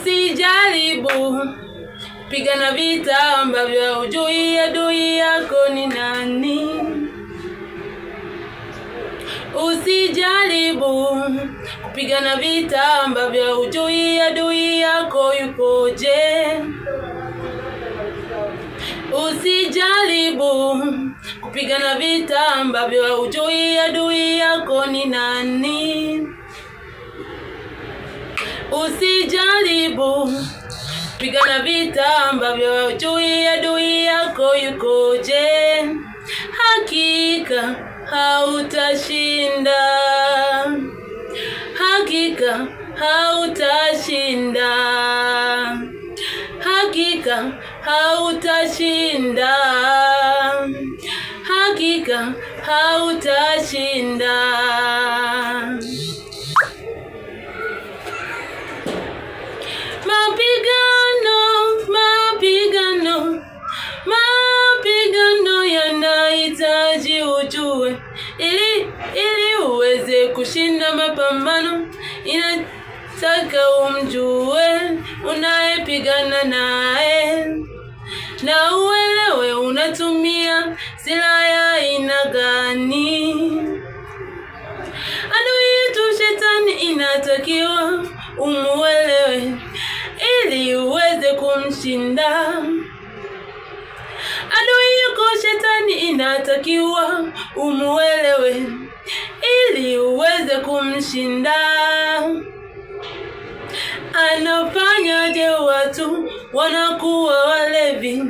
Usijaribu pigana vita ambavyo hujui adui yako ni nani. Usijaribu kupigana vita ambavyo hujui adui yako yukoje. Usijaribu kupigana vita ambavyo hujui adui yako ni nani. Usijaribu pigana vita ambavyo hujui adui yako yukoje. Hakika hautashinda, hakika hautashinda, hakika hautashinda, hakika hautashinda. Mapigano, mapigano, mapigano yanahitaji ujue, ili uweze kushinda mapambano, inataka umjue unayepigana naye na uelewe unatumia silaha ya aina gani. Adui yetu shetani inatakiwa umuelewe ili uweze kumshinda. Adui yako shetani inatakiwa umuelewe ili uweze kumshinda. Anafanyaje watu wanakuwa walevi?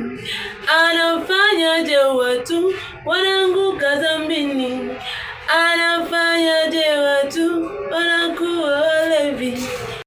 Anafanyaje watu wanaanguka dhambini? Anafanyaje watu wanakuwa walevi?